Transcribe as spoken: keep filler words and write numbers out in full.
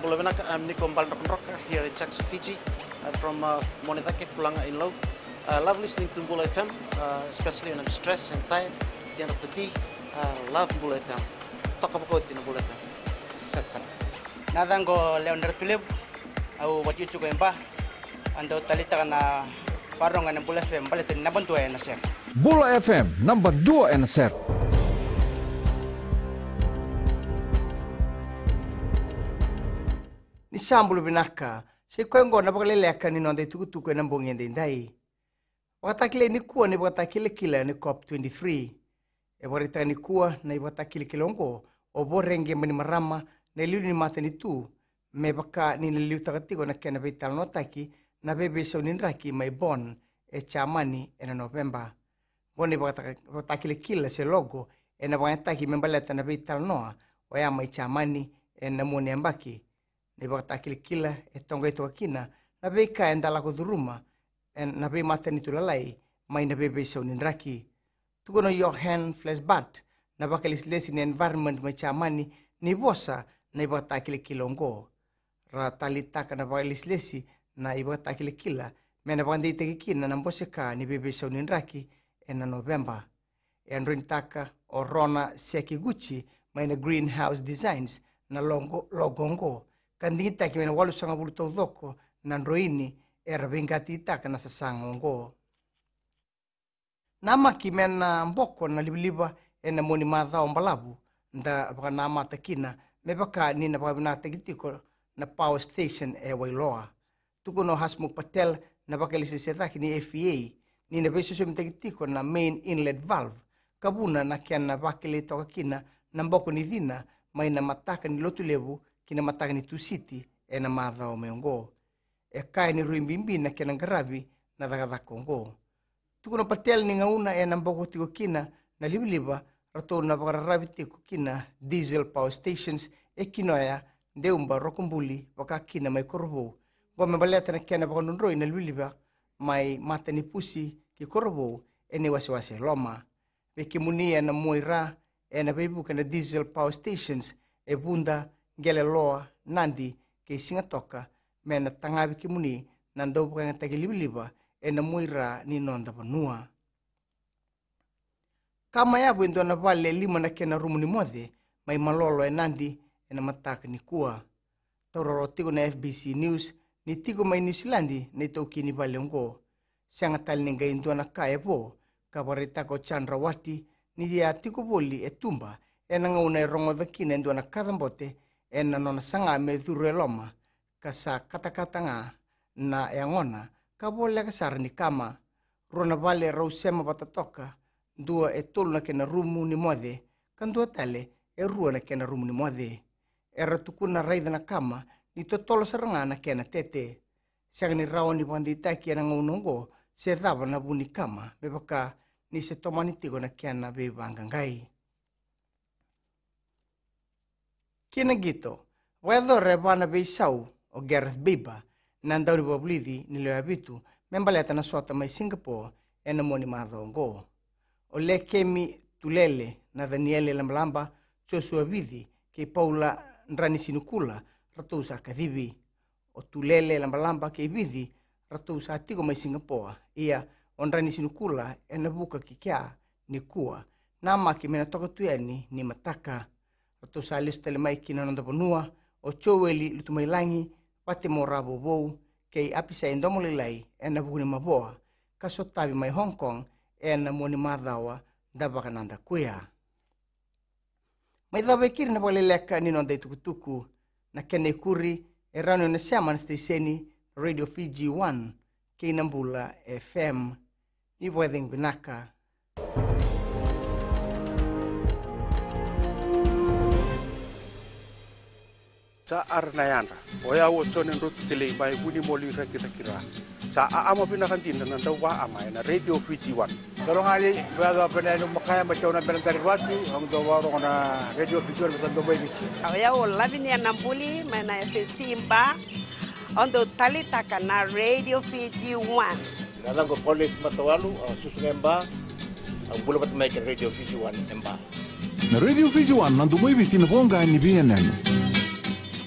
Bula vinaka, I'm Niko Baledrokadroka here in Jackson, Fiji. I'm from uh, Monedake, Fulaga in Lau. Uh, love listening to Bula F M, uh, especially when I'm stressed and tired at the end of the day. Uh, love Bula F M. Toka vakauti na Bula F M. Set sana. Na yacaqu o Lewa ni Ratulevu, au vakaitikotiko e Ba. Au dau taleitaka na vakarorogo ena Bula F M baleta ni naba dua ena sere. Bula F M, naba dua ena sere. Ni sa bula vinaka, sa i koya oqo na vakaleleka ni noda itukutuku ena bogi edaidai. Vakatakilai nikua na ivakatakilakila ni COP twenty-three. E vakaraitaka nikua na ivakatakilakila oqo o Voreqe Bainimarama, na iliuliu ni matanitu, me vaka ni na liutaka tiko na kena veitalanoataki na veiveisau ni draki mai Bonn e Jamani ena Noveba. Oqo na ivakata-, ivakatakilakila se logo ena vakayagataki me baleta na veitalanoa oya mai Jamani ena mua ni yabaki. Na ivakatakilakila e toqai toka kina na veika eda lako curuma ena veimatanitu lalai mai na veiveisau ni draki. Tukuna o Johan Fleshbart, na vakailesilesi ni environment mai Jamani, ni vosa na ivakatakilakila oqo. Ra taleitaka na vakailesilesi na ivakatakilakila me na vakadeitaki kina na bose ka ni veiveisau ni draki ena Noveba. E droinitaka o Rona Sekiguchi mai na Greenhouse Designs na logo, logo oqo, ka digitaki mai na walusagavulu taucoko na droini era veiqatitaka na sasaga oqo. Namaki me na boko na livaliva ena mua ni macawa balavu da vakanamata kina, me vaka ni na vakavinakataki tiko na power station e Wailoa. Tukuna o Hasmukh Patel, na vakailesilesi cake ni F E A, ni na veisosomitaki tiko na main inlet valve ka vuna na kena vakilai toka kina na boko ni cina mai na mataka ni Lotulevu ki na mataka ni Tusiti ena macawa mai oqo. E kaya ni rui bibi na kena qaravi na cakacaka oqo. Tukuna o Patel ni gauna ena boko tiko kina na livaliva, ratou na vakararavi tiko kina diesel power stations e Kinoya, Deuba, Rokobuli, vaka kina mai Korovou. Oqo me baleta na kena vakadrodroi na livaliva mai Matanipusi ki Korovou ena iwasewase e Loma. Vei kemuni ena mua i ra ena veivuke na diesel power stations e Vuda, Qeleloa, Nadi kei Sigatoka, me na tagavi kemuni na dauvakayagataki livaliva ena mua i ra ni noda vanua. Kama yavu e dua na vale e lima na kena rumu ni moce mai Malolo e Nadi ena mataka nikua. Taura rawa tiko na F B C News ni tiko mai Niusiladi na itaukei ni vale oqo. Sega tale ni qai dua na ka e vo, ka vakaraitaka o Chandrawati ni a tiko voli e tuba ena gauna e rogoca kina e dua na kacabote ena nona saga me curu e loma, ka sa katakata ga na yagona ka voleka sara ni kama. Rua na vale rau sema vata toka, dua e tolu na kena rumu ni moce, ka dua tale e rua na kena rumu ni moce. Era tukuna raica na kama ni totolo sara ga na kena tete. Sega ni rawa ni vakadeitaki ena gauna oqo se cava na vu ni kama, me vaka ni se tomani tiko na kena veivaqaqai. Ki na qito, vakayacora e va na veisau o Gareth Baber, na daunivakavulici ni lewe vitu, me baleta na sota mai Singapore ena mua ni macawa oqo. O Lekemi Tulele, Nathaniele Labalaba, Joshua Vici kei Paula Dranisinikula ratou sa kacivi. O Tulele, Labalaba kei Vici ratou sa tiko mai Singapore, ia o Dranisinikula ena vuka ki kea nikua, namaki me na toka tu yani ni mataka. Ratou sa lesu tale mai ki na noda vanua o Joeli Lutumailagi Vatemoravou kei Apisai Domolailai ena vuku ni mavoa, ka sotavi mai Hong Kong ena mua ni macawa da vakanadakuya. Mai cava e keri na vakaleleka ni noda itukutuku. Na kena ikuri e rawa ni o ni sema na siteseni Radio Fiji One kei na Bula F M. Ni vakacegu vinaka. Sa ara na yadra. O yau o Jone Drotu Kelei mai Vunimoli, Rakiraki, Ra. Sa aama vinaka dina na dauvaama ena Radio Fiji One. Dolo gali, vea dua pena enu makaya ma tau na bena dari ruati, au dau varogo na Radio Fiji One, vesa dau mai Viti. O yau o Lavinia Nabuli mai na F S C Ba, au dau talitaka na Radio Fiji One. Na yacaqu o Paulesi Matawalu, au susu ga e Ba, au bula vata mai kei na Radio Fiji One e Ba. Na Radio Fiji One, na domo i Viti, na voqa ni veiyanuyanu.